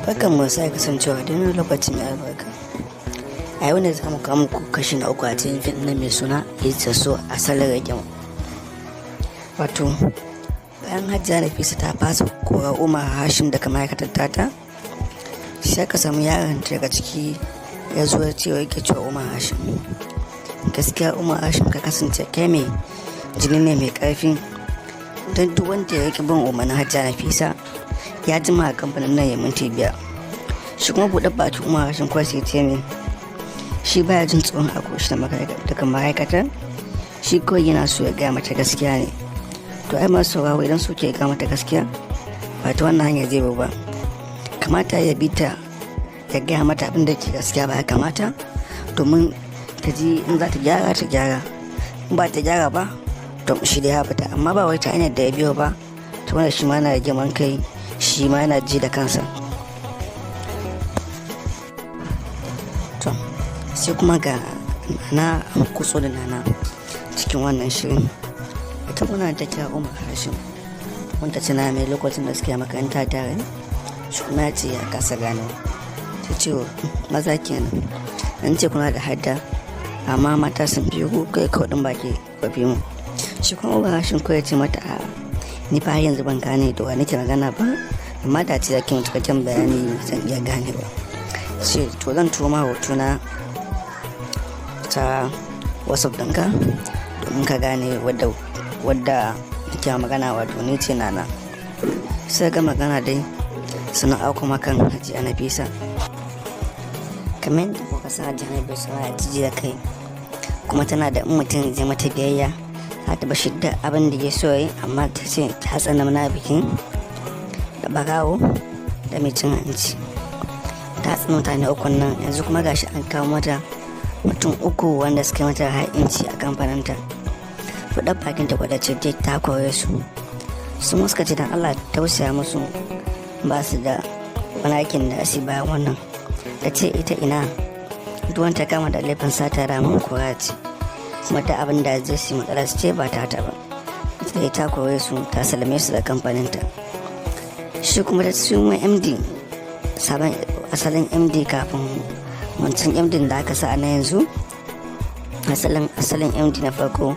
Barkan mu sai kasancewa da wani lokacin mai albarka. A yau ne za mu kawo muku kashi na uku a cikin fim na mai suna Ita So Asalin Rigima. Wato, bayan Hajiya Nafisa ta fasa kora Umar Hashim daga ma'aikatar tata, sai ka samu yaron daga ciki ya zo ya ce yake cewa Umar Hashim, gaskiya Umar Hashim ka kasance kai mai jini ne mai karfi, don duk wanda ya ki bin umarnin Hajiya Nafisa ya jima a kamfanin nan ya minti 5. Shi kuma buɗe baki Umar Hashim kawai sai ce min shi baya jin tsoron a koshi daga ma'aikatar, shi kawai yana so ya gaya mata gaskiya ne. To ai masu sauraro, idan suke gaya mata gaskiya ba ta wannan hanyar zai ba, kamata ya bi ta ya gaya mata abin da ke gaskiya ba ya kamata, domin ta ji in za ta gyara ta gyara, in ba ta gyara ba to shi da ya fita, amma ba wai ta hanyar da ya biyo ba, ta wanda shi ma yana da girman kai, shi ma yana ji da kansa. To sai kuma ga Nana, an kutso da Nana cikin wannan shirin. Ita muna ta kira Umar Hashim wanda tana mai lokacin da suke makaranta tare, shi kuma ya ce ya kasa gano. Ta ce maza kenan, an ce kuna da hadda amma mata sun fi ku, kai kawai baki ba fi mu. Shi kuma Umar Hashim kawai ce mata a ni fa yanzu ban gane da wa nake magana ba, amma da ce zaki cikakken bayani zan iya gane ba. Ce to zan turo ma hotuna ta WhatsApp ɗinka domin ka gane wadda nake magana, wato ni ce Nana. Sai ga magana dai suna auku makan Hajiya Nafisa. Kamar yadda kuka san, Hajiya Nafisa na jiji da kai, kuma tana da in mutum zai mata biyayya za ta bashi da abin da ya so yi, amma ta ce ta tsana munafikin da barawo da mai cin hanci. Ta tsana mutane ukun nan, yanzu kuma gashi an kawo mata mutum uku wanda suka mata ha'inci a kamfaninta. Fuɗar bakin ta gwada ce dai ta kore su. Su suka ce dan Allah tausaya musu, ba su da wani aikin da su bayan wannan. Ta ce ita ina duk wanda ta kama da laifin sata ramin kora ce, kuma ta abin da zai su matsala su ce ba ta ta ba. Ita dai ta kore su, ta salame su da kamfaninta. Shi kuma da su MD, sabon asalin MD kafin wancan MD da aka sa na yanzu, asalin MD na farko,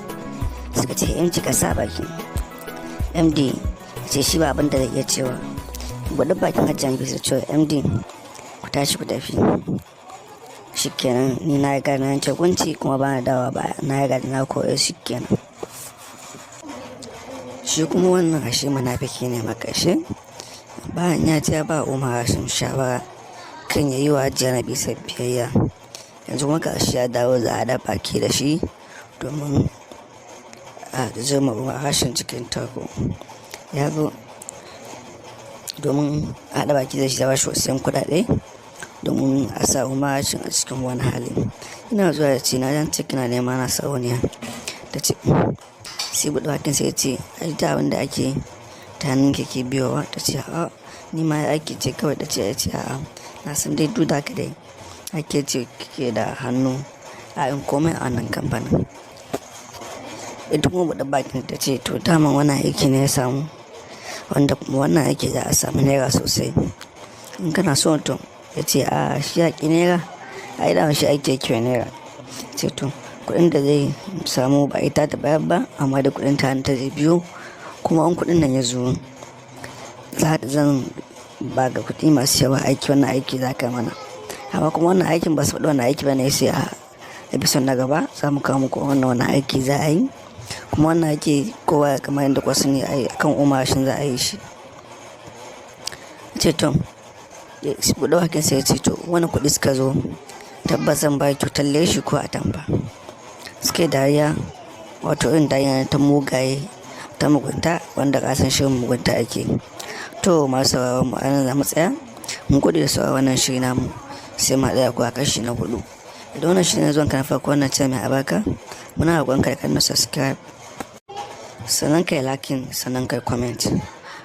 suka ce MD ka sa baki. MD ce shi ba abin da zai iya cewa. Buɗe bakin Hajiya Nafisa cewa MD ku tashi ku tafi, shikenan ni na riga na yanke hukunci kuma ba na dawa ba, na riga na koyo, shikenan. Shi kuma wannan ashe munafiki ne makashe, bayan ya ce ba Umar Hashim shawara kan ya yi wa Hajiya Nafisa biyayya, yanzu kuma gashi ya dawo za a haɗa baki da shi domin a zama Umar Hashim cikin tarko. Ya zo domin a haɗa baki da shi, da bashi wasu 'yan kuɗaɗe domin a sa Umar Hashim a cikin wani hali. Ina zuwa ya ce na jan ce kina nema na sarauniya. Ta ce sai buɗe bakin sai ya ce ai da abin da ake ta hannun ke biyowa. Ta ce a'a ni ma aiki ce kawai. Ta ce ya ce a'a na san dai duk da haka dai ake ce kike da hannu a yin komai a wannan kamfanin. Ita kuma buɗe bakin ta ce to daman wannan aiki ne ya samu, wanda kuma wannan aiki za a samu naira sosai. In kana so to ya ce a shi yaƙi naira, ai dama shi aiki yake naira. Ce to kuɗin da zai samu ba ita ta bayar ba, amma da kuɗin ta ta zai biyo, kuma in kuɗin nan ya zo zan ba ga kuɗi masu yawa aiki, wannan aiki za ka mana. Amma kuma wannan aikin ba su faɗi wannan aiki ba ne, sai a episode na gaba za mu kawo muku wannan aiki za a yi. Kuma wannan aiki kowa kamar yadda kuka sani ai akan Umar Hashim za a yi shi. Ce to buɗe bakin sai ya ce to wani kuɗi suka zo tabbas zan ba kyautar leshi ko atamfa. Suke dariya, wato irin dariya ta mugaye ta mugunta wanda ka san shirin mugunta ake. To masu sauraron mu, anan za mu tsaya. Mun gode da sauraron wannan shiri namu, sai mu haɗu da ku a kashi na 4. Idan wannan shiri ne zuwan ka na farko wannan channel mai albarka, muna roƙon ka da ka danna subscribe, sannan kai liking, sannan kai comment.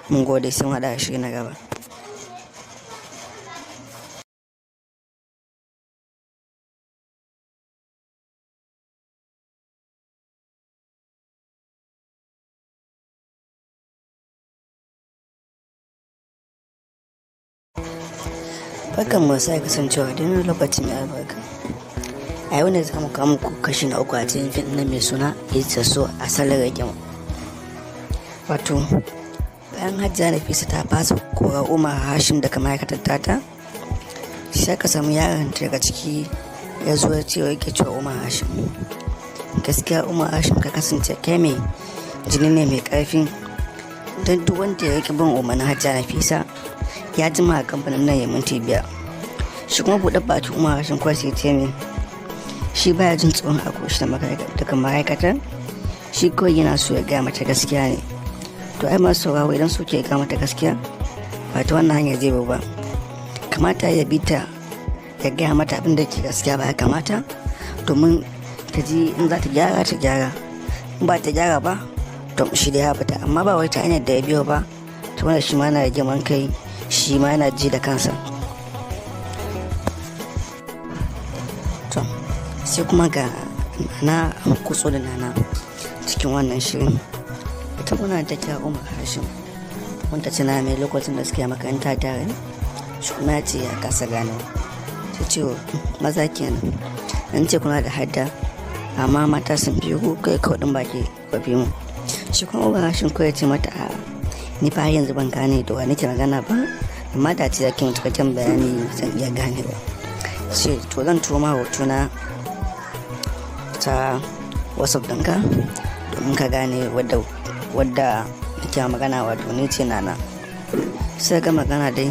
Mun gode, sai mu haɗu a shiri na gaba. Barkan mu sai kasancewa da wani lokaci mai albarka. A yau ne za mu kawo muku kashi na uku a cikin fim na mai suna It's So asalin rage. Wato, bayan Hajiya Nafisa ta fasa kora Umar Hashim daga ma'aikatar tata, sai ka samu yaron daga ciki ya zo ya ce yake cewa Umar Hashim, gaskiya Umar Hashim ka kasance kai mai jini ne mai karfi, don duk wanda ya riƙe bin umarnin Hajiya Nafisa ya jima a kamfanin nan ya minti 5. Shi kuma buɗe baki Umar Hashim kawai sai ce min shi baya jin tsoron a koshi daga ma'aikatar, shi kawai yana so ya gaya mata gaskiya ne. To ai masu sauraro, idan so ke gaya mata gaskiya ba ta wannan hanyar zai ba, kamata ya bi ta ya gaya mata abin da ke gaskiya ba ya kamata, domin ta ji in za ta gyara ta gyara, in ba ta gyara ba to shi da ya fita, amma ba wai ta hanyar da ya biyo ba, ta wanda shi ma yana da girman kai, shi ma yana ji da kansa. To sai kuma ga na kutso da Nana cikin wannan shirin. Ita muna ta kira Umar Hashim wanda tana mai lokacin da suke makaranta tare, shi kuma ya ce ya kasa gano. Ta ce maza kenan, an ce kuna da hadda amma mata sun fi ku, kai kawai baki ba fi mu. Shi kuma Umar Hashim kawai ce mata a ni fa yanzu ban gane da wa nake magana ba, amma da ce zaki mutu cikakken bayani zan iya ganewa. Ce to zan turo ma hotuna ta WhatsApp ɗinka domin ka gane wadda nake magana, wato ni ce Nana. Sai ga magana dai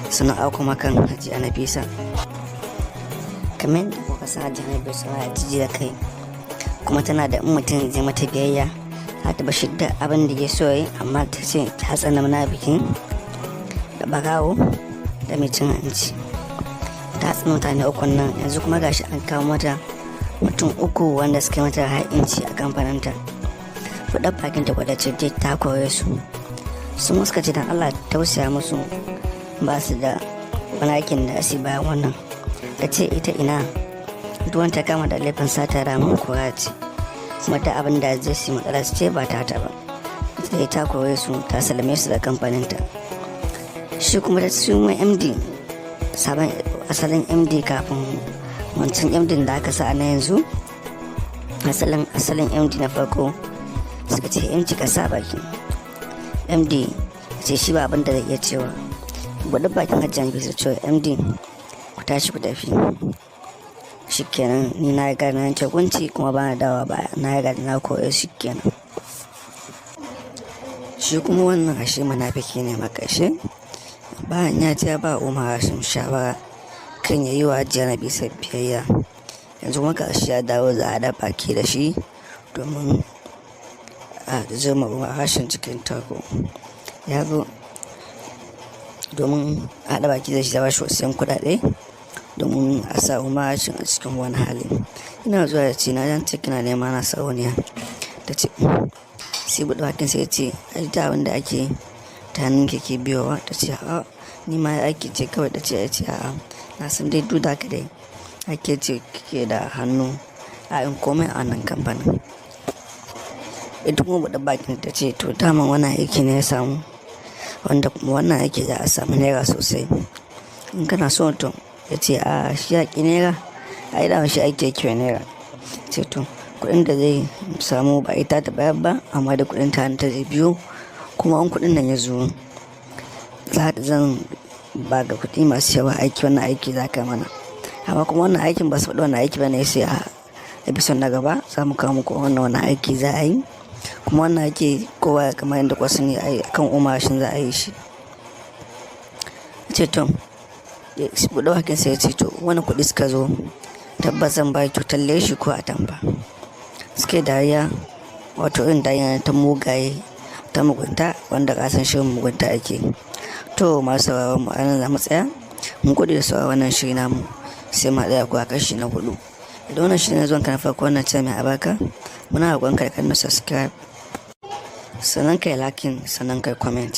suna auko makan Hajiya Nafisa. Kamar yadda kuka san, Hajiya Nafisa na jiji da kai, kuma tana da in mutum zai mata biyayya za ta bashi da abin da ya so yi, amma ta ce ta tsana munafikin da barawo da mai cin hanci. Ta tsana mutane ukun nan, yanzu kuma gashi an kawo mata mutum uku wanda suka mata ha'inci a kamfaninta. Buɗar bakin ta gwada ce ta kore su. Sun suka ce dan Allah tausaya musu, ba su da wani aikin da su bayan wannan. Ta ce ita ina duk wanda ta kama da laifin sata ramin kora ce, kuma ta abin da zai su matsala su ce ba ta ta ba. Ita dai ta kore su, ta salame su da kamfaninta. Shi kuma da su mai MD, sabon asalin MD kafin wancan MD da aka sa na yanzu, asalin MD na farko, suka ce MD ka sa baki. MD ce shi ba abin da zai iya cewa. Buɗe bakin Hajiya Nafisa cewa MD ku tashi ku tafi, shikenan ni na riga na yanke hukunci kuma ba na dawa baya, na riga na koya, shikenan. Shi kuma wannan ashe munafiki ne makashe, bayan ya ce ba Umar Hashim shawara kan ya yi wa Hajiya Nafisa biyayya, yanzu kuma gashi ya dawo za a haɗa baki da shi domin a zama Umar Hashim cikin tarko. Ya zo domin a haɗa baki da shi, ya bashi wasu 'yan kuɗaɗe domin a sa Umar Hashim a cikin wani hali. Ina zuwa ya ce na jan ce kina nema na sarauniya. Ta ce sai buɗe bakin sai ya ce ai da abin da ake ta hannun ke biyowa. Ta ce a'a ni ma aiki ce kawai. Ta ce ya ce a'a na san dai duk da haka dai ake ce kike da hannu a yin komai a wannan kamfanin. Ita kuma buɗe bakin ta ce to daman wannan aiki ne ya samu, wanda kuma wannan aiki za a samu naira sosai in kana so. To ya ce a shi ya ƙi naira, ai dama shi aiki yake wa naira. Ce to kuɗin da zai samu ba ita ta bayar ba, amma da kuɗin ta ta zai biyo, kuma in kuɗin nan ya zo zan ba ga kuɗi masu yawa aiki, wannan aiki za ka mana. Amma kuma wannan aikin ba su faɗi wannan aiki ba ne, sai a episode na gaba za mu kawo muku wannan aiki za a yi. Kuma wannan aiki kowa kamar yadda kuka sani ai akan Umar Hashim za a yi shi. Ce to buɗe bakin sai ya ce to wani kuɗi suka zo tabbas zan ba kyautar leshi ko atamfa. Suke dariya, wato irin dariya ta mugaye ta mugunta, wanda ka san shirin mugunta ake. To masu sauraron mu, anan za mu tsaya. Mun gode da sauraron wannan shiri namu, sai mu haɗu da ku a kashi na huɗu. Idan wannan shiri na zuwan ka na farko wannan channel mai albarka, muna roƙon ka da ka danna subscribe, sannan kai liking, sannan kai comment.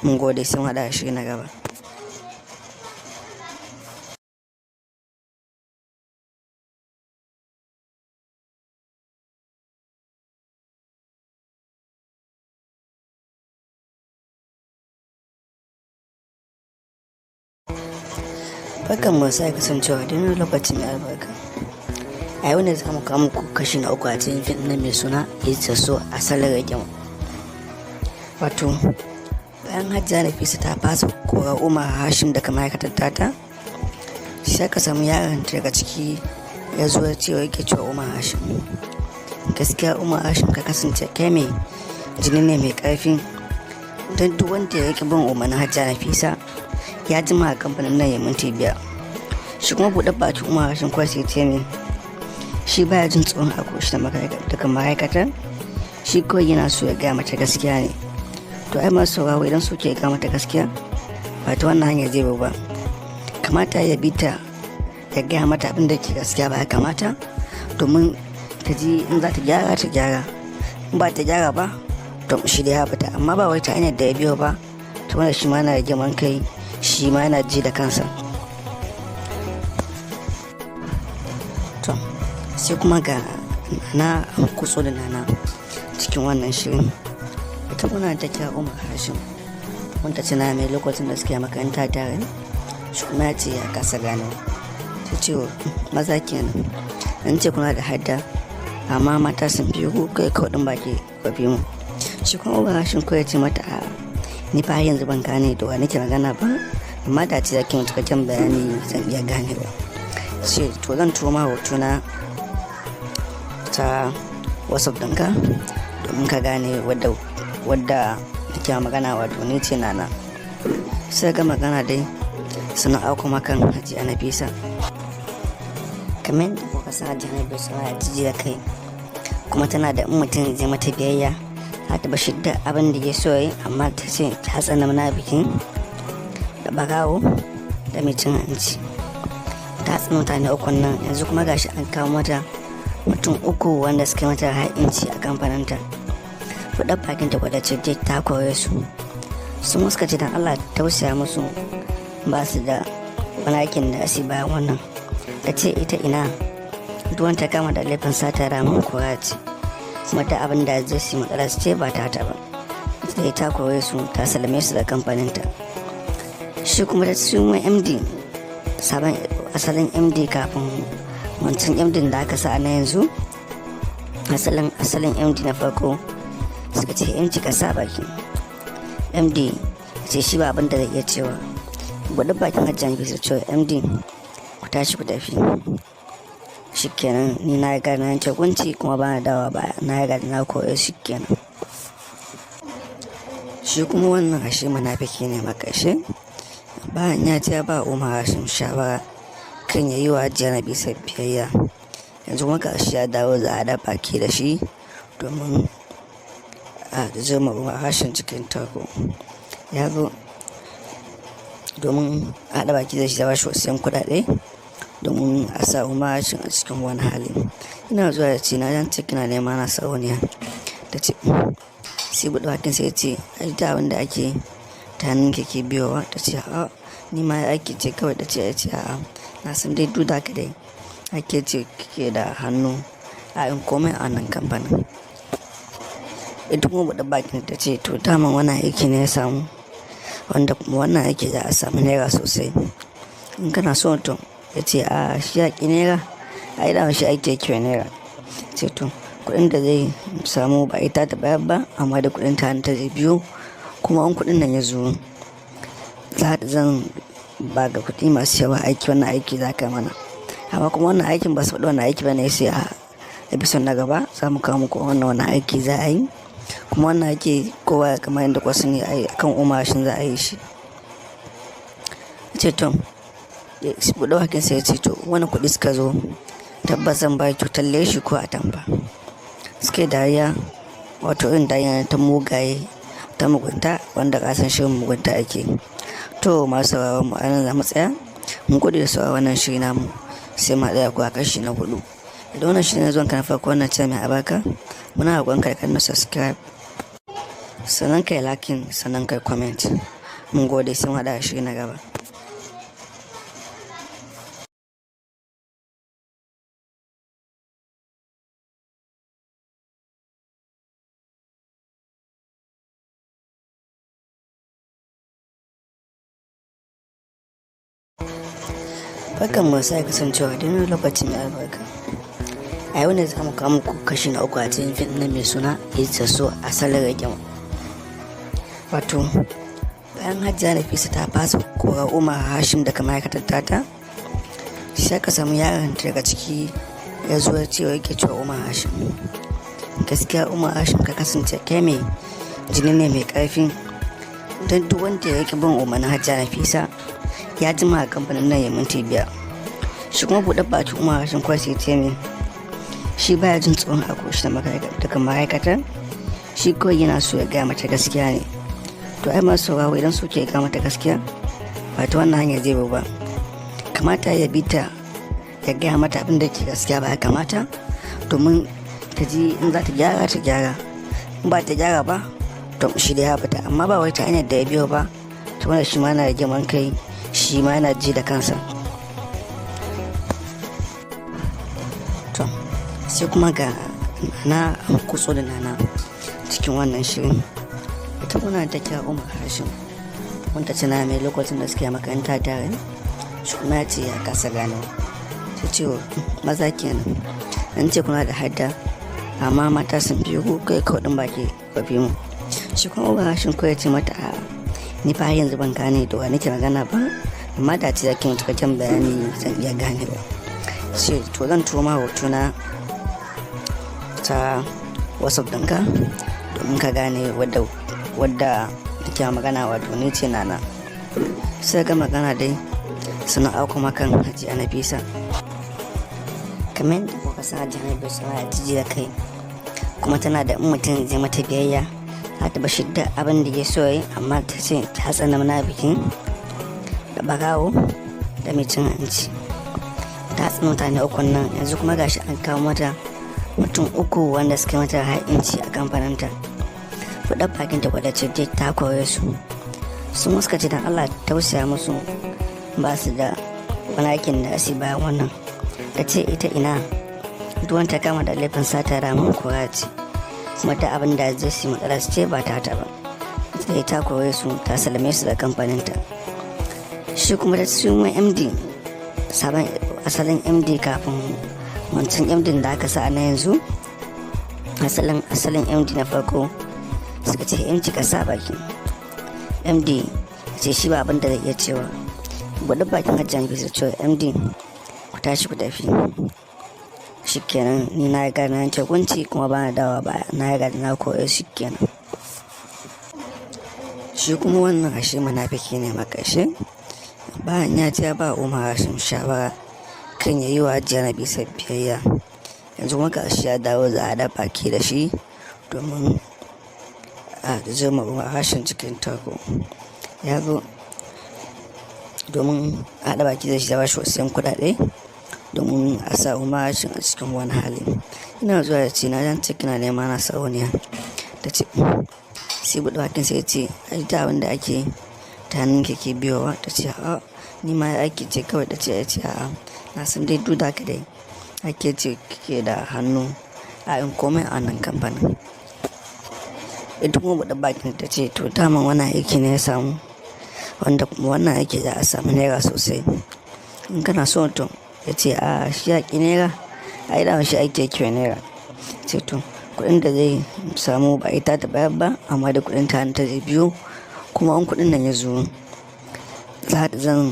Mun gode, sai mu haɗu a shiri na gaba. Barkan mu sai kasancewa da wani lokaci mai albarka. A yau ne za mu kawo muku kashi na uku a cikin fim na mai suna Ita So Asalin Rigima. Wato, bayan Hajiya Nafisa ta fasa kora Umar Hashim daga ma'aikatar tata, sai ka samu yaron daga ciki ya zo ya ce yake cewa Umar Hashim, gaskiya Umar Hashim ka kasance kai mai jini ne mai karfi, don duk wanda ya ƙi bin umarnin Hajiya Nafisa ya jima a kamfanin nan ya minti 5. Shi kuma buɗe baki Umar Hashim kawai sai ce min shi baya jin tsoron a koshi daga ma'aikatar, shi kawai yana so ya gaya mata gaskiya ne. To ai masu sauraro, idan so ke gaya mata gaskiya ba ta wannan hanyar zai ba, kamata ya bi ta ya gaya mata abin da ke gaskiya ba ya kamata, domin ta ji in za ta gyara ta gyara, in ba ta gyara ba to shi da ya fita, amma ba wai ta hanyar da ya biyo ba, ta wanda shi ma yana da girman kai, shi ma yana ji da kansa. To sai kuma ga na kutso da Nana cikin wannan shirin. Ita muna ta kira Umar Hashim wanda tana mai lokacin da suke makaranta tare, shi kuma ya ce ya kasa gano. Ta ce maza kenan, an ce kuna da hadda amma mata sun fi ku, kai kawai baki ba fi mu. Shi kuma Umar Hashim ko ya ce mata a ni fa yanzu ban gane da wa nake magana ba, amma da ce zaki mutu cikakken bayani zan iya ganewa. Ce to zan turo ma hotuna ta WhatsApp ɗinka domin ka gane wadda nake magana, wato ni ce Nana. Sai ga magana dai suna auko makan Hajiya Nafisa. Kamar yadda kuka san, Hajiya Nafisa na jiji da kai, kuma tana da in mutum zai mata biyayya za ta bashi duk abin da ya so yi, amma ta ce ta tsana munafikin da barawo da mai cin hanci. Ta tsana mutane ukun nan, yanzu kuma gashi an kawo mata mutum uku wanda suka mata ha'inci a kamfaninta. Buɗar bakin ta gwada ce ta kore su. Sun suka ce dan Allah tausaya musu, ba su da wani aikin da su bayan wannan. Ta ce ita ina duk wanda ta kama da laifin sata ramin kora ce, kuma ta abin da zai su matsala su ce ba ta ta ba. Ita dai ta kore su, ta salame su da kamfaninta. Shi kuma ta su MD, sabon asalin MD kafin wancan MD da aka sa na yanzu, asalin MD na farko, suka ce MD ka sa baki. MD ce shi ba abin da zai iya cewa. Buɗe bakin Hajiya Nafisa cewa MD ku tashi ku tafi, shikenan ni na riga na yanke hukunci kuma ba na dawa baya, na riga na koyo, shikenan. Shi kuma wannan ashe munafiki ne makashe, bayan ya ce ba Umar Hashim shawara kan ya yi wa Hajiya Nafisa biyayya, yanzu kuma gashi ya dawo za a haɗa baki da shi domin a zama Umar Hashim cikin tarko. Ya zo domin a haɗa baki da shi, ya bashi wasu 'yan kuɗaɗe domin a sa Umar Hashim a cikin wani hali. Ina zuwa ya ce na jan ce kina nema na sarauniya. Ta ce sai buɗe bakin sai ya ce ai da abin da ake ta hannun ke biyowa. Ta ce a'a ni ma aiki ce kawai. Ta ce ya ce a'a na san dai duk da haka dai ake ce kike da hannu a yin komai a wannan kamfanin. Ita kuma buɗe bakin ta ce to daman wannan aiki ne ya samu, wanda kuma wannan aiki za a samu naira sosai. In kana so to ya ce a shi yaƙi naira, ai dama shi aiki yake wa naira. Ce to kuɗin da zai samu ba ita ta bayar ba, amma da kuɗin ta ta zai biyo, kuma in kuɗin nan ya zo zan ba ga kuɗi masu yawa aiki, wannan aiki za ka mana. Amma kuma wannan aikin ba su faɗi wannan aiki ba ne, sai a episode na gaba za mu kawo muku wannan aiki za a yi. Kuma wannan aiki kowa kamar yadda kuka sani ai akan Umar Hashim za a yi shi. Ce to buɗe bakin sai ya ce to wani kuɗi suka zo tabbas zan ba kyautar leshi ko atamfa. Suke dariya, wato irin dariya ta mugaye ta mugunta wanda ka san shirin mugunta ake. To masu sauraron mu, anan za mu tsaya. Mun gode da sauraron wannan shiri namu, sai mu haɗu da ku a kashi na 4. Idan wannan shiri ne zuwan ka na farko wannan channel mai albarka, muna roƙon ka da ka danna subscribe, sannan kai liking, sannan kai comment. Mun gode, sai mu haɗu a shiri na gaba. Barkan mu sai kasancewa da wani lokaci mai albarka. A yau ne za mu kawo muku kashi na uku a cikin fim na mai suna Ita So Asalin Rigima. Wato, bayan Hajiya Nafisa ta fasa kora Umar Hashim daga ma'aikatar tata, sai ka samu yaron daga ciki ya zo ya ce yake cewa Umar Hashim, gaskiya Umar Hashim ka kasance kai mai jini ne mai karfi, don duk wanda ya ƙi bin umarnin Hajiya Nafisa ya jima a kamfanin nan ya minti 5. Shi kuma buɗe baki Umar Hashim kawai sai ce min shi baya jin tsoron a koshi daga ma'aikatar, shi kawai yana so ya gaya mata gaskiya ne. To ai masu sauraro, idan so ke gaya mata gaskiya ba ta wannan hanyar zai ba, kamata ya bi ta ya gaya mata abin da ke gaskiya ba ya kamata, domin ta ji in za ta gyara ta gyara, in ba ta gyara ba to shi da ya fita, amma ba wai ta hanyar da ya biyo ba, ta wanda shi ma yana da girman kai, shi ma yana ji da kansa. To sai kuma ga Nana, an kutso da Nana cikin wannan shirin. Ita kuna ta kira Umar Hashim wanda tana mai lokacin da suke makaranta tare, shi kuma ya ce ya kasa gano. Ta ce maza kenan, an ce kuna da hadda amma mata sun fi ku, kai kawai baki ba fi mu. Shi kuma Umar Hashim ko ya ce mata a ni fa yanzu ban gane da wa nake magana ba, amma da ce zaki mutu cikakken bayani zan iya gane ba. Ce to zan turo ma hotuna ta WhatsApp ɗinka domin ka gane wadda nake magana, wato ni ce Nana. Sai ga magana dai suna auko makan Hajiya Nafisa. Kamar yadda kuka san, Hajiya Nafisa na jiji da kai, kuma tana da in mutum zai mata biyayya za ta bashi duk abin da ya so yi, amma ta ce ta tsana munafikin da barawo da mai cin hanci. Ta tsana mutane uku nan, yanzu kuma gashi an kawo mata mutum uku wanda suka mata ha'inci a kamfaninta. Fuɗar bakin ta kwada ce ta kore su. Sun suka ce dan Allah tausaya musu, ba su da wani aikin da su bayan wannan. Ta ce ita ina duk ta kama da laifin sata ramin kora ce, kuma ta abin da zai su matsala su ce ba ta ta ba. Ita ta kore su, ta salame su da kamfaninta. Shi kuma ta su MD, sabon asalin MD kafin wancan MD da aka sa na yanzu, asalin MD na farko, suka ce MD ka sa baki. MD ce shi ba abin da zai iya cewa. Buɗe bakin Hajiya Nafisa cewa MD ku tashi ku tafi, shikenan ni na riga na yanke hukunci kuma ba na dawa ba, na riga na koyo, shikenan. Shi kuma wannan ashe munafiki ne makashe, bayan ya ce ba Umar Hashim shawara kan ya yi wa Hajiya Nafisa biyayya, yanzu kuma gashi ya dawo za a haɗa baki da shi domin a zama Umar Hashim cikin tarko. Ya zo domin a haɗa baki da shi, ya bashi wasu 'yan kuɗaɗe domin a sa Umar Hashim a cikin wani hali. Ina zuwa ya ce na jan ce kina nema na sarauniya. Ta ce sai buɗe bakin sai ya ce ai da abin da ake ta hannun ke biyowa. Ta ce a'a ni ma aiki ce kawai. Ta ce ya ce a'a na san dai duk da haka dai ake ce kike da hannu a yin komai a wannan kamfanin. Ita kuma buɗe bakin ta ce to daman wannan aiki ne ya samu, wanda kuma wannan aiki za a samu naira sosai in kana so. To ya ce a shi yaƙi naira, ai dama shi aiki yake wa naira. Ce to kuɗin da zai samu ba ita ta bayar ba, amma da kuɗin ta ta zai biyo, kuma in kuɗin nan ya zo zan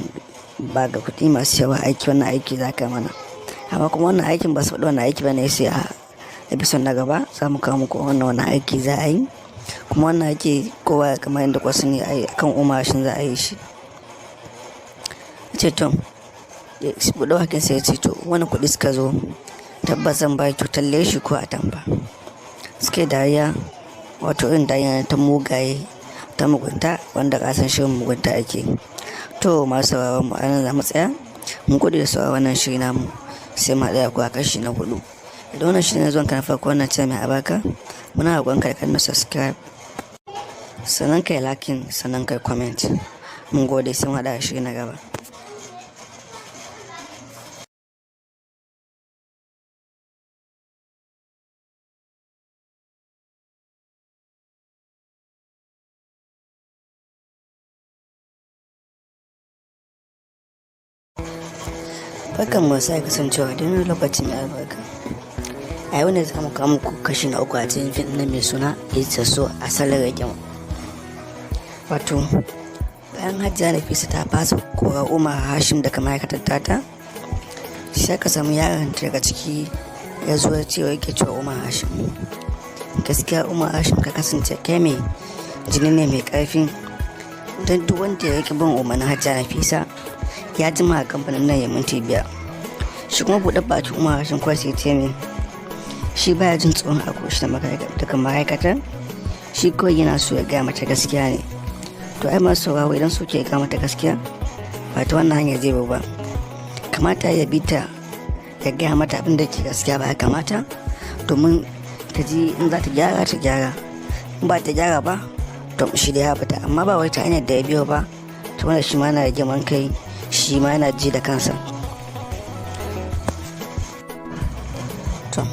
ba ga kuɗi masu yawa aiki, wannan aiki za ka mana. Amma kuma wannan aikin ba su faɗi wannan aiki ba ne, sai a episode na gaba za mu kawo muku wannan aiki za a yi. Kuma wannan aiki kowa kamar yadda kuka sani ai kan Umar Hashim za a yi shi. Ce to buɗe bakin sai ya ce to wani kuɗi suka zo tabbas zan ba ki kyautar leshi ko atamfa. Suke dariya, wato irin dariya ta mugaye ta mugunta, wanda ka san shirin mugunta ake. To masu sauraron mu, anan za mu tsaya. Mun gode da sauraron wannan shiri namu, sai mu haɗu da ku a kashi na 4. Idan wannan shiri ne zuwan ka na farko wannan channel mai albarka, muna roƙon ka da ka danna subscribe, sannan kai liking, sannan kai comment. Mun gode, sai mu haɗu a shiri na gaba. Barkan mu sai kasancewa da wani lokacin mai albarka. A yau ne za mu kawo muku kashi na uku a cikin fim na mai suna Ita So Asalin Rigima. Wato, bayan Hajiya Nafisa ta fasa kora Umar Hashim daga ma'aikatar tata, sai ka samu yaron daga ciki ya zo ya ce yake cewa Umar Hashim, gaskiya Umar Hashim ka kasance kai mai jini ne mai karfi, don duk wanda ya ki bin umarnin Hajiya Nafisa ya jima a kamfanin nan ya minti 5. Shi kuma buɗe baki Umar Hashim kawai sai ce min shi baya jin tsoron a koshi daga ma'aikatar, shi kawai yana so ya gaya mata gaskiya ne. To ai masu sauraro, idan so ke gaya mata gaskiya ba ta wannan hanyar zai ba, kamata ya bi ta ya gaya mata abin da ke gaskiya ba ya kamata, domin ta ji in za ta gyara ta gyara, in ba ta gyara ba to shi da ya fita, amma ba wai ta hanyar da ya biyo ba, ta wanda shi ma yana da girman kai, shi ma yana ji da kansa. To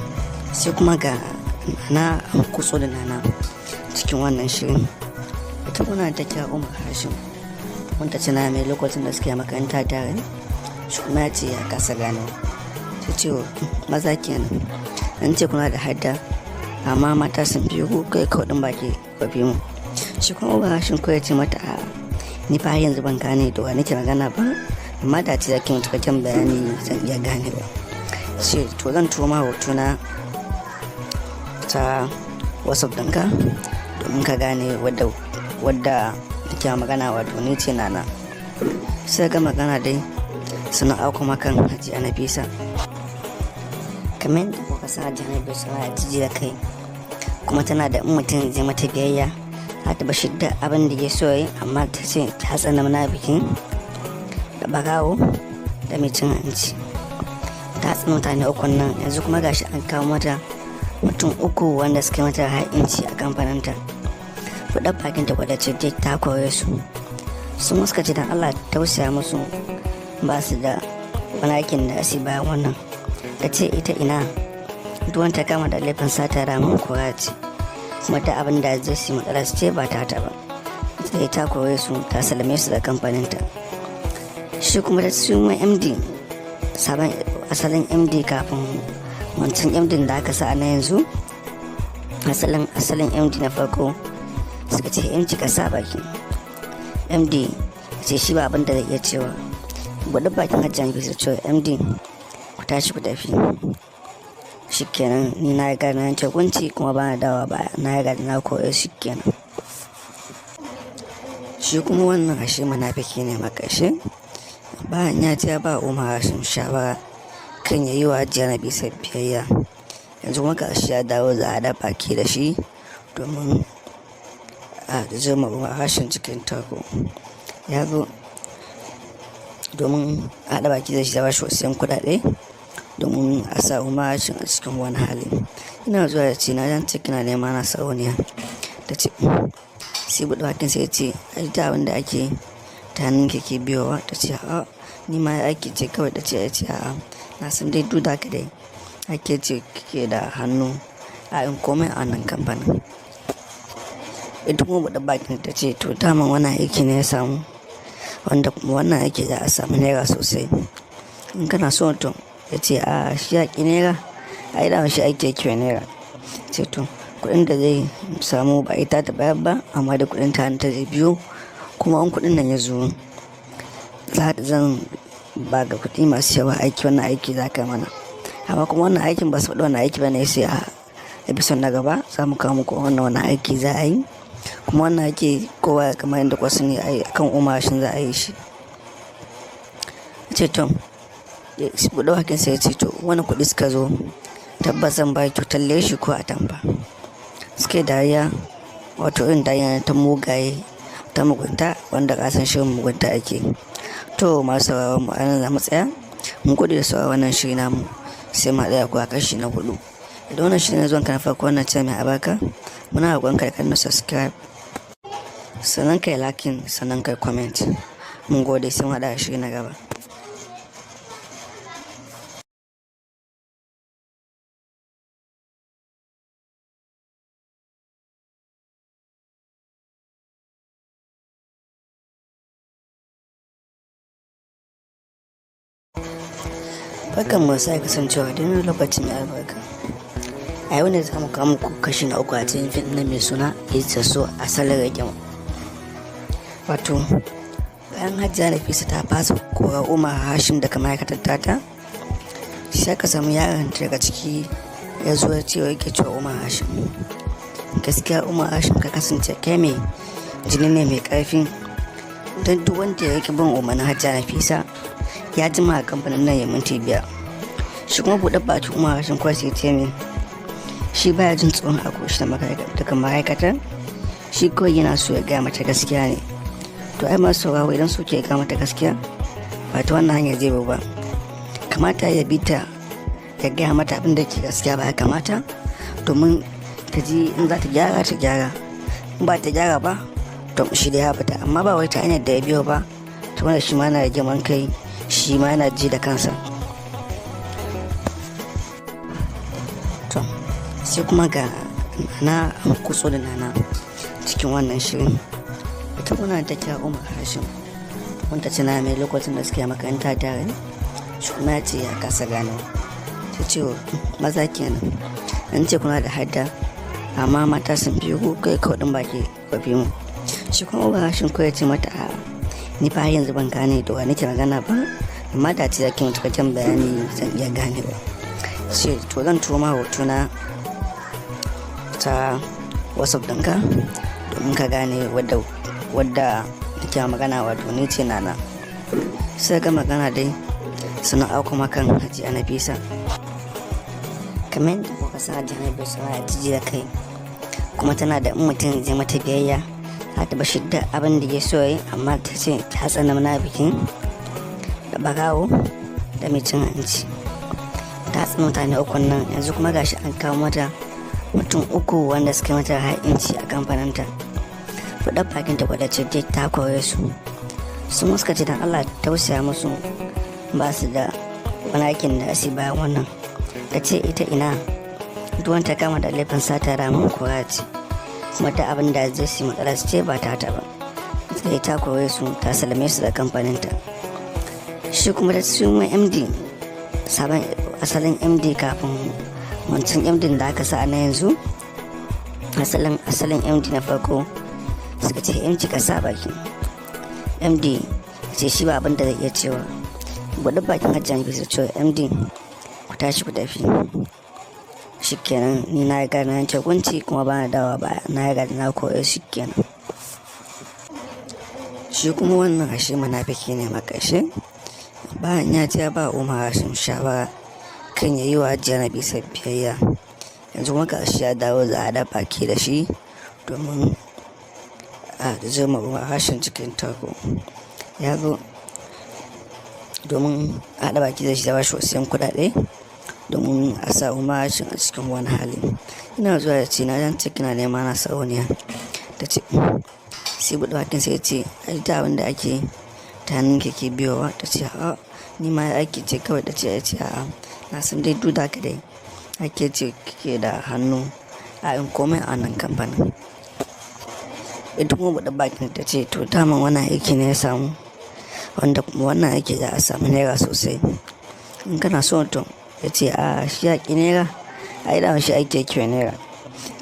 sai kuma ga Nana, an kutso da Nana cikin wannan shirin. Ita kuna ta kira Umar Hashim wanda tana mai lokacin da suke makaranta tare, shi kuma ya ce ya kasa gano. Ta ce maza kenan, an ce kuna da hadda amma mata sun fi ku, kai kawai ɗin baki ba fi mu. Shi kuma Umar Hashim kawai ce mata a ni fa yanzu ban gane da wa nake magana ba, amma da ce zaki mutu cikakken bayani zan iya ganewa. Ce to zan turo ma hotuna ta WhatsApp ɗinka domin ka gane wadda nake magana, wato ni ce Nana. Sai ga magana dai suna auko makan Hajiya Nafisa. Kamar yadda kuka san, Hajiya Nafisa na jiji da kai, kuma tana da in mutum zai mata biyayya za ta bashi da abin da ya so yi, amma ta ce ta tsana munafikin da barawo da mai cin hanci. Ta tsana mutane uku nan, yanzu kuma gashi an kawo mata mutum uku wanda suka mata ha'inci a kamfaninta. Buɗar bakin ta kwada ce ta kore su. Sun suka ce dan Allah tausaya musu, ba su da wani aikin da su bayan wannan. Ta ce ita ina duwan ta kama da laifin sata ramin kora ce, kuma ta abin da zai su matsala su ce ba ta ta ba. Ita ta kore su, ta salame su da kamfaninta. Shi kuma da su MD, sabon asalin MD kafin wancan MD da aka sa na yanzu, asalin MD na farko, suka ce MD ka sa baki. MD ce shi ba abin da zai iya cewa. Buɗe bakin Hajiya Nafisa cewa MD ku tashi ku tafi, shikenan ni na riga na yanke hukunci kuma ba na dawa baya, na riga na koya, shikenan. Shi kuma wannan ashe munafiki ne makashe. Bayan ya ce ya ba Umar Hashim shawara kan ya yi wa Hajiya Nafisa biyayya, yanzu kuma gashi ya dawo za a haɗa baki da shi domin a zama Umar Hashim cikin tarko. Ya zo domin a haɗa baki da shi, ya ba shi wasu 'yan kuɗaɗe domin a sa Umar Hashim a cikin wani hali. Ina zuwa ya ce na jan ce kina nema na sarauniya. Ta ce sai buɗe bakin sai ya ce ai da abin da ake ta hannun ke biyowa. Ta ce a'a ni ma aiki ce kawai. Ta ce ya ce a'a na san dai duk da haka dai ake ce kike da hannu a yin komai a wannan kamfanin. Ita kuma buɗe bakin ta ce to daman wannan aiki ne ya samu, wanda kuma wannan aiki za a samu naira sosai. In kana so to ya ce a shi yaƙi naira, ai dama shi aiki yake wa naira. Ce to kuɗin da zai samu ba ita ta bayar ba, amma da kuɗin ta ta zai biyo, kuma in kuɗin nan ya zo zan ba ga kuɗi masu yawa aiki, wannan aiki za ka mana. Amma kuma wannan aikin ba su faɗi wannan aiki ba ne, sai a episode na gaba za mu kawo muku wannan aiki za a yi. Kuma wannan aiki kowa kamar yadda kuka sani ai akan Umar Hashim za a yi shi. Ce to buɗe bakin sai ya ce to wani kuɗi suka zo tabbas zan ba ki kyautar leshi ko atamfa. Suke dariya, wato irin dariya ta mugaye ta mugunta, wanda ka san shirin mugunta ake. To masu sauraron mu, anan za mu tsaya. Mun gode da sauraron wannan shiri namu, sai mu haɗu da ku a kashi na huɗu. Idan wannan shiri ne zuwan ka na farko wannan channel mai albarka, muna roƙon ka da ka danna subscribe, sannan kai liking, sannan kai comment. Mun gode, sai mu haɗu a shiri na gaba. Barkan mu sai kasancewa da wani lokacin mai albarka. A yau ne za mu kawo muku kashi na uku a cikin fim na mai suna It's So asalin rage. Wato, bayan Hajiya Nafisa ta fasa kora Umar Hashim daga ma'aikatar tata, sai aka samu yaron daga ciki ya zo ya ce yake cewa Umar Hashim, gaskiya Umar Hashim ka kasance kai mai jini ne mai karfi, don duk wanda ya bin umarnin Hajiya Nafisa ya jima a kamfanin nan ya minti 5. Shi kuma buɗe baki Umar Hashim kawai sai ce min shi baya jin tsoron a koshi daga ma'aikatar, shi kawai yana so ya gaya mata gaskiya ne. To ai masu sauraro, idan so ke gaya mata gaskiya ba ta wannan hanyar zai ba, kamata ya bi ta ya gaya mata abin da ke gaskiya ba ya kamata, domin ta ji in za ta gyara ta gyara, in ba ta gyara ba to shi da ya fita, amma ba wai ta hanyar da ya biyo ba, ta wanda shi ma yana da girman kai, shi ma yana ji da kansa. To sai kuma ga Nana, an kutso da Nana cikin wannan shirin. Ita kuna ta kira Umar Hashim wanda tana mai lokacin da suke makaranta tare, shi kuma ya ce ya kasa gano. Ta ce maza kenan, an ce kuna da hadda amma mata sun fi ku, kai kawai baki ba fi mu. Shi kuma Umar Hashim ko ya ce mata a ni fa yanzu ban gane da wani ke magana ba, amma da ce zaki mutu cikakken bayani zan iya gane ba. Ce to zan turo ma hotuna ta WhatsApp ɗinka domin ka gane wadda nake magana, wato ni ce Nana. Sai ga magana dai suna auko makan Hajiya Nafisa. Kamar yadda kuka san, Hajiya Nafisa na jiji da kai, kuma tana da in mutum zai mata biyayya za ta bashi da abin da ya so yi, amma ta ce ta tsana munafikin da barawo da mai cin hanci. Ta tsana mutane uku nan, yanzu kuma gashi an kawo mata mutum uku wanda suka mata ha'inci a kamfaninta. Fuɗar bakin ta gwada ce ta kore su. Sun suka ce dan Allah tausaya musu, ba su da wani aikin da su bayan wannan. Ta ce ita ina duwan ta kama da laifin sata ramin kora ce, kuma ta abin da zai su matsala su ce ba ta ta ba, sai ta kore su, ta salame su da kamfaninta. Shi kuma da su MD, sabon asalin MD kafin wancan MD da aka sa na yanzu, asalin MD na farko, suka ce MD ka sa baki. MD ce shi ba abin da zai iya cewa. Buɗe bakin Hajjan bisa cewa MD ku tashi ku tafi, shikenan ni na riga na yanke hukunci kuma ba na dawa ba, na riga na koya, shikenan. Shi kuma wannan ashe munafiki ne makashe. Bayan ya ce ba Umar Hashim shawara kan ya yi wa Hajiya Nafisa biyayya, yanzu kuma gashi ya dawo za a haɗa baki da shi domin a zama Umar Hashim cikin tarko. Ya zo domin a haɗa baki da shi, da bashi wasu 'yan kuɗaɗe domin a sa Umar Hashim a cikin wani hali. Ina zuwa ya ce na jan ce kina nema na sarauniya. Ta ce sai buɗe bakin sai ya ce ai ta abin da ake ta hannun ke biyowa. Ta ce a'a ni ma aiki ce kawai. Ta ce ya ce a'a na san dai duk da haka dai ake ce kike da hannu a yin komai a wannan kamfanin. Ita kuma buɗe bakin ta ce to daman wannan aiki ne ya samu, wanda kuma wannan aiki za a samu naira sosai in kana so. To ya ce a shi yaƙi naira, ai dama shi aiki yake wa naira.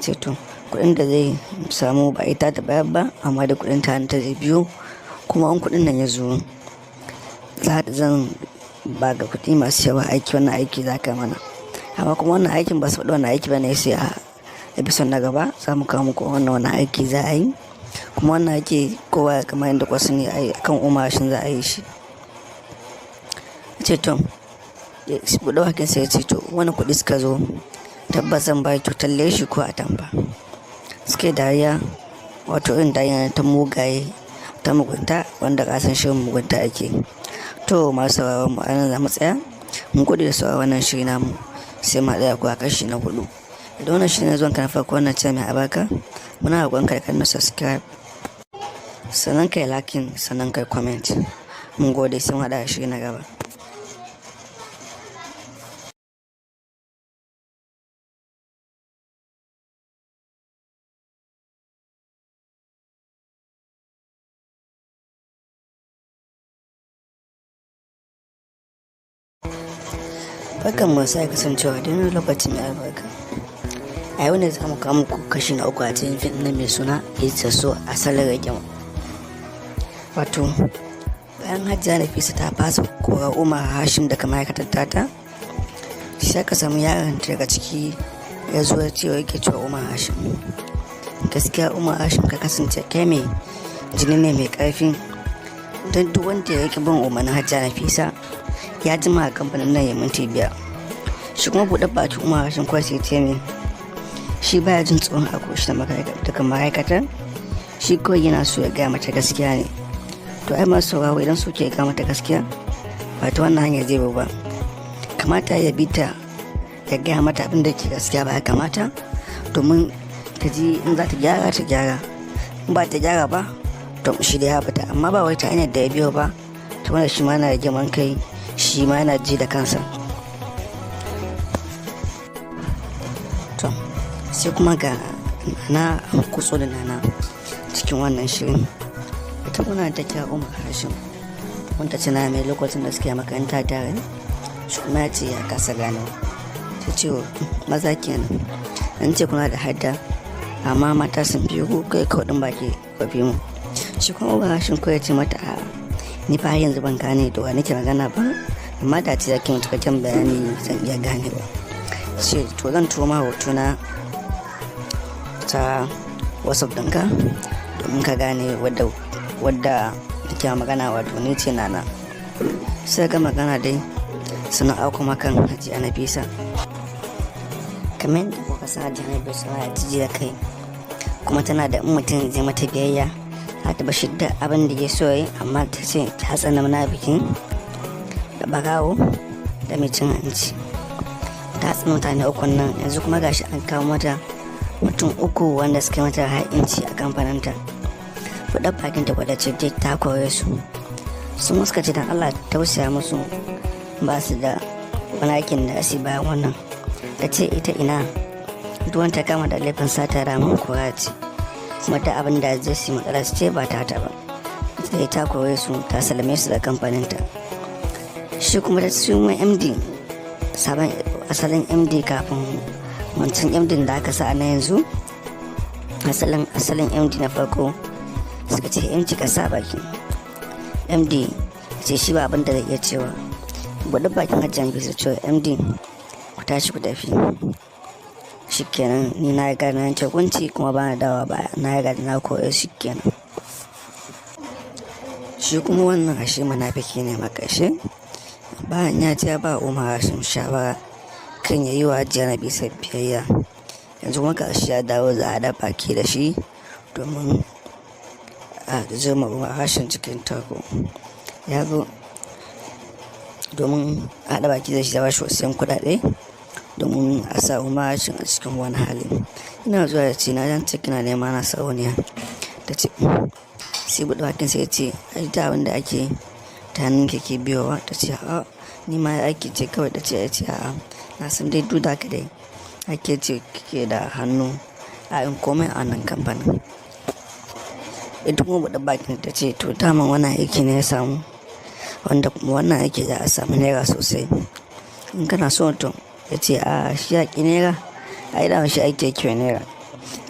Ce to kuɗin da zai samu ba ita ta bayar ba, amma da kuɗin ta ta zai biyo, kuma in kuɗin nan ya zo za zan ba ga kuɗi masu yawa, aiki wannan aiki za ka mana. Amma kuma wannan aikin ba su faɗi wannan aiki ba ne, sai a episode na gaba za mu kawo muku wannan aiki za a yi. Kuma wannan aiki kowa kamar yadda kuka sani ai akan Umar Hashim za a yi shi. Ce to buɗe bakin sai ya ce to wani kuɗi suka zo tabbas zan ba kyautar leshi ko atamfa. Suke dariya, wato irin dariya ta mugaye, ta mugunta, wanda ka san shirin mugunta ake. To masu sauraron mu, anan za mu tsaya. Mun gode da sauraron wannan shiri namu, sai mu haɗu da ku a kashi na huɗu. Idan wannan shiri ne zuwan ka na farko wannan channel mai albarka, muna roƙon ka da ka danna subscribe, sannan kai liking, sannan kai comment. Mun gode, sai mu haɗu a shiri na gaba. Barkan mu sai kasancewa da wani lokaci mai albarka. A yau ne za mu kawo muku kashi na uku a cikin fim na mai suna Ita So Asalin Rigima. Wato, bayan Hajiya Nafisa ta fasa kora Umar Hashim daga ma'aikatar tata, sai aka samu yaron daga ciki ya zo ya ce yake cewa Umar Hashim, gaskiya Umar Hashim ka kasance kai mai jini ne mai karfi, don duk wanda ya bin umarnin Hajiya Nafisa ya jima a kamfanin nan ya minti 5. Shi kuma buɗe baki Umar Hashim kawai sai ce min shi baya jin tsoron a koshi daga ma'aikatar, shi kawai yana so ya gaya mata gaskiya ne. To ai masu sauraro, idan so ke gaya mata gaskiya ba ta wannan hanyar zai ba, kamata ya bi ta ya gaya mata abin da ke gaskiya ba ya kamata, domin ta ji in za ta gyara ta gyara, in ba ta gyara ba to shi da ya fita, amma ba wai ta hanyar da ya biyo ba, ta wanda shi ma yana da girman kai, shi ma yana ji da kansa. To sai kuma ga Nana, an kutso da Nana cikin wannan shirin. Ita kuna ta kira Umar Hashim wanda tana mai lokacin da suke makaranta tare, shi kuma ya ce ya kasa gano. Ta ce maza kenan, an ce kuna da hadda amma mata sun fi ku, kai kawai baki ba fi mu. Shi kuma Umar Hashim ko ya ce mata a ni fa yanzu ban gane da wa nake magana ba, amma da ce zaki mutu cikakken bayani zan iya ganewa. Ce to zan turo ma hotuna ta WhatsApp ɗinka domin ka gane wadda take magana, wato ni ce Nana. Sai ga magana dai suna auko makan Hajiya Nafisa. Kamar yadda kuka san, Hajiya Nafisa na jiji da kai, kuma tana da in mutum zai mata biyayya za ta bashi da abin da ya so yi, amma ta ce ta tsana munafikin da barawo da mai cin hanci. Ta tsana mutane uku nan. Yanzu kuma gashi an kawo mata mutum uku wanda suka mata ha'inci a kamfaninta. Buɗe bakin ta gwada ce ta kore su. Sun suka ce dan Allah tausaya musu, ba su da wani aikin da su bayan wannan. Ta ce ita ina duk ta kama da laifin sata ramin kora ce, kuma ta abin da zai su matsala su ce ba ta ta ba. Ita ta kore su, ta salame su da kamfaninta. Shi kuma da su MD, sabon asalin MD kafin wancan MD da aka sa na yanzu, asalin asalin MD na farko, suka ce MD ka sa baki. MD ce shi ba abin da zai iya cewa. Buɗe bakin Hajjan bisa cewa MD ku tashi ku tafi, shikenan, ni na riga na yanke hukunci kuma ba na dawa ba, na riga na koya, shikenan. Shi kuma wannan ashe munafiki ne makashe. Bayan ya ce ba Umar Hashim shawara kan ya yi wa Hajiya Nafisa biyayya, yanzu kuma gashi ya dawo za a haɗa baki da shi domin a zuma Umar Hashim cikin tarko. Ya zo domin a haɗa baki da shi, ya bashi wasu 'yan kuɗaɗe domin a sa Umar Hashim a cikin wani hali. Ina zuwa ya ce na jan ce kina nema na sarauniya. Ta ce sai buɗe bakin sai ya ce ai da abin da ake ta hannun ke biyowa. Ta ce a'a, ni ma aiki ce kawai. Ta ce ya ce a'a, na san dai duk da haka dai ake ce kike da hannu a yin komai a wannan kamfanin. Ita kuma buɗe bakin ta ce to daman wannan aiki ne ya samu, wanda kuma wannan aiki za a samu naira sosai in kana so. To ya ce a shi ya ƙi naira, ai dama shi aiki yake wa naira.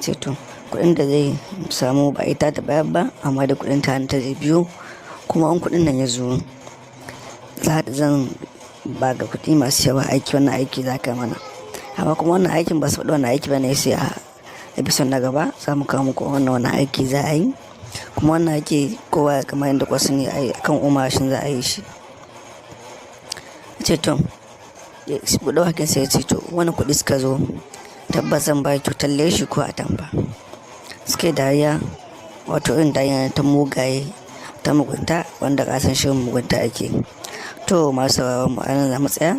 Ce to kuɗin da zai samu ba ita ta bayar ba, amma da kuɗin ta ta zai biyo, kuma in kuɗin nan ya zo za zan ba ga kuɗi masu yawa, aiki wannan aiki za ka mana. Amma kuma wannan aikin ba su faɗi wannan aiki ba ne, sai a episode na gaba za mu kawo muku wannan wani aiki za a yi. Kuma wannan aiki kowa kamar yadda kuka sani kan Umar Hashim za a yi shi. Ce to buɗe bakin sai ya ce to wani kuɗi suka zo tabbas zan ba kyautar leshi ko atamfa. Suke dariya, wato irin dariya ta mugaye, ta mugunta, wanda ka san shirin mugunta ake. To masu sauraron mu, anan za mu tsaya.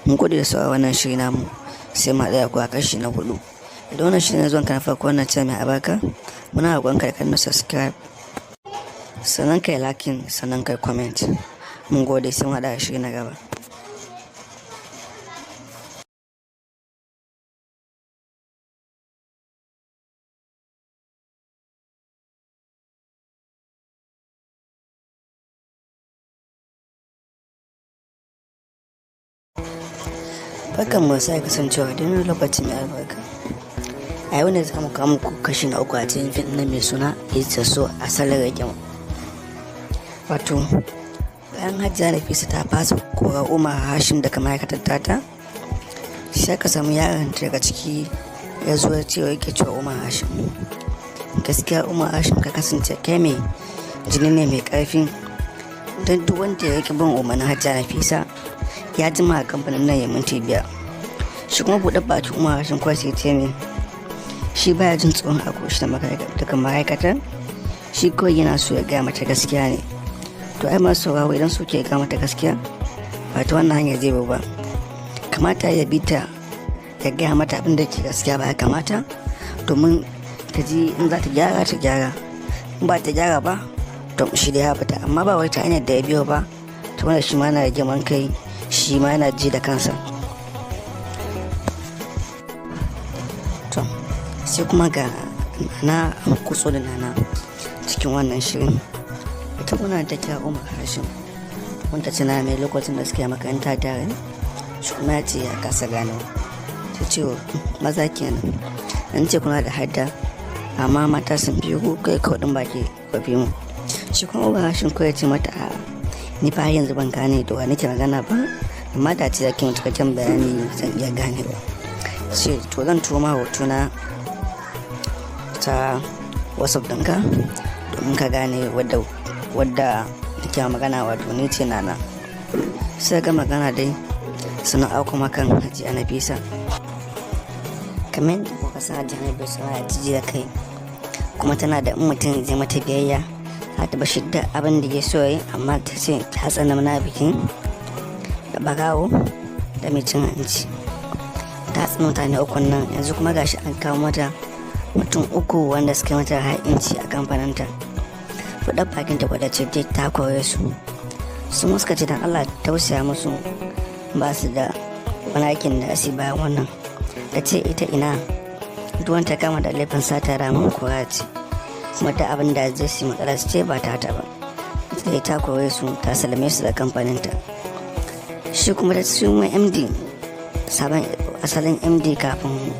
Mun gode da sauraron wannan shiri namu, sai mu haɗu da ku a kashi na huɗu. Idan wannan shiri ne zuwan ka na farko wannan channel mai albarka, muna roƙon ka da ka danna subscribe, sannan kai liking, sannan kai comment. Mun gode, sai mu haɗu a shiri na gaba. Barkan mu sake kasancewa da wani lokaci mai albarka. A yau ne za mu kawo muku kashi na uku a cikin fim na mai suna Ita So Asalin Rigima. Wato, bayan Hajiya Nafisa ta fasa kora Umar Hashim daga ma'aikatar tata, sai aka samu yaron daga ciki ya zo ya ce yake cewa Umar Hashim, gaskiya Umar Hashim, ka kasance kai mai jini ne mai karfi, don duk wanda ya bin umarnin Hajiya Nafisa ya jima a kamfanin nan ya minti 5. Shi kuma buɗe baki Umar Hashim kawai sai ce mai shi baya jin tsoron a koshi daga ma'aikatar, shi kawai yana so ya gaya mata gaskiya ne. To ai masu sauraro, idan so ke gaya mata gaskiya, ba ta wannan hanyar zai ba. Kamata ya bi ta ya gaya mata abin da ke gaskiya ba, ya kamata domin ta ji, in za ta gyara ta gyara, in ba ta gyara ba to shi da ya fita, amma ba wai ta hanyar da ya biyo ba, ta wanda shi ma yana girman kai, shi ma yana ji da kansa. To sai kuma ga na kutso da Nana cikin wannan shirin. Ita kuna ta kira Umar Hashim, wanda tana mai lokacin da suke makaranta tare. Shi kuma ya ce ya kasa gano. Ta ce maza kenan, an ce kuna da hadda, amma mata sun fi ku kai kawai baki ba fi mu. Shi kuma Umar Hashim kawai ce mata, a ni fa yanzu ban gane da wa nake magana ba, amma da ce zaki cikakken bayani zan iya ganewa. Ce to zan turo ma hotuna ta WhatsApp ɗinka domin ka gane wadda take magana, wato ni ce Nana. Sai ga magana dai suna auko makan Hajiya Nafisa. Kamar yadda kuka san, Hajiya Nafisa na jiji da kai, kuma tana da in mutum zai mata biyayya za ta bashi da abin da ya so yi, amma ta ce ta tsana munafikin da barawo da mai cin hanci. Ta tsana mutane ukun nan. Yanzu kuma gashi an kawo mata mutum uku wanda suka mata ha'inci a kamfaninta. Buɗe bakin ta gwada ce ta kore su. Su suka ce dan Allah tausaya musu, ba su da wani aikin da su bayan wannan. Ta ce ita ina, duk ta kama da laifin sata ramin kora ce, kuma ta abin da zai su matsala su ce ba ta ta ba. Ita ta kore su, ta salame su da kamfaninta. Shi kuma da su MD, sabon asalin MD kafin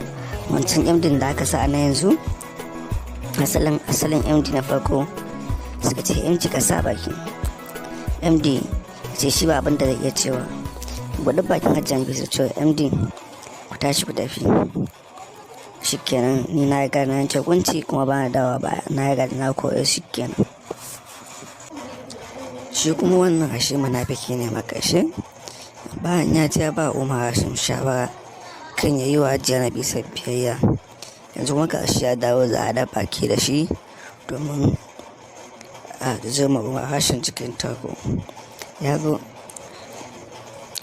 wancan MD da aka sa na yanzu, asalin asalin MD na farko, suka ce MD ka sa baki. MD ce shi ba abin da zai iya cewa. Buɗe bakin Hajjan bisa cewa MD, ku tashi ku tafi, shikenan, ni na riga na yanke hukunci kuma ba na dawa ba, na riga na koyo, shikenan. Shi kuma wannan ashe munafiki ne makashe. Bayan ya ce ba Umar Hashim shawara kan ya yi wa Hajiya Nafisa biyayya, yanzu kuma gashi ya dawo za a haɗa baki da shi domin a zama Umar Hashim cikin tarko. Ya zo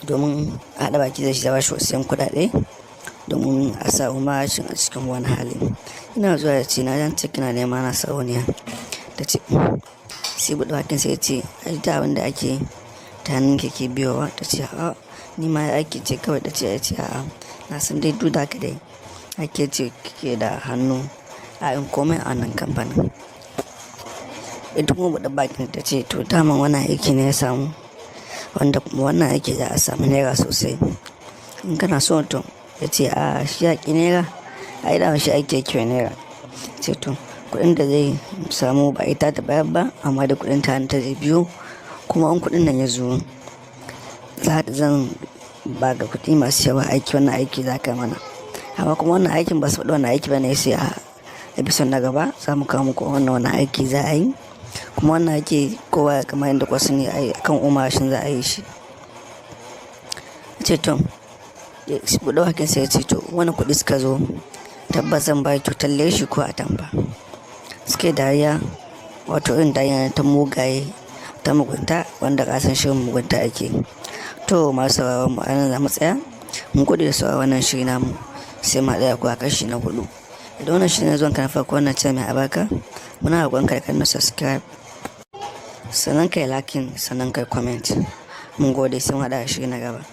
domin a haɗa baki da shi, da bashi wasu 'yan kuɗaɗe domin a sa Umar Hashim a cikin wani hali. Ina zuwa ya ce, na jan ce kina nema na sarauniya. Ta ce sai buɗe bakin sai ya ce, ai da abin da ake ta hannun ke biyowa. Ta ce a'a, ni ma aiki ce kawai. Ta ce ya ce a'a, na san dai duk da haka dai ake ce kike da hannu a yin komai a wannan kamfanin. Ita kuma buɗe bakin ta ce, to daman wannan aiki ne ya samu, wanda kuma wannan aiki za a samu naira sosai in kana so. To ya ce a shi ya ƙi naira, ai dama shi aiki yake wa naira. Ce to kuɗin da zai samu ba ita ta bayar ba, amma da kuɗin ta ta zai biyo, kuma in kuɗin nan ya zo za zan ba ga kuɗi masu yawa, aiki wannan aiki za ka mana. Amma kuma wannan aikin ba su faɗi wannan aiki ba ne, sai a episode na gaba za mu kawo muku wannan wannan aiki za a yi. Kuma wannan aiki kowa kamar yadda kuka sani ai kan Umar Hashim za a yi shi. Ce to buɗe bakin sai ya ce, to wani kuɗi suka zo tabbas zan ba kyautar leshi ko atamfa. Suke dariya, wato irin dariya ta mugaye, ta mugunta, wanda ka san shirin mugunta ake. To masu sauraron mu, anan za mu tsaya. Mun gode da sauraron wannan shiri namu, sai mu haɗu da ku a kashi na huɗu. Idan wannan shiri ne zuwan ka na farko wannan channel mai albarka, muna roƙon ka da ka danna subscribe, sannan kai liking, sannan kai comment. Mun gode, sai mu haɗu a shiri na gaba.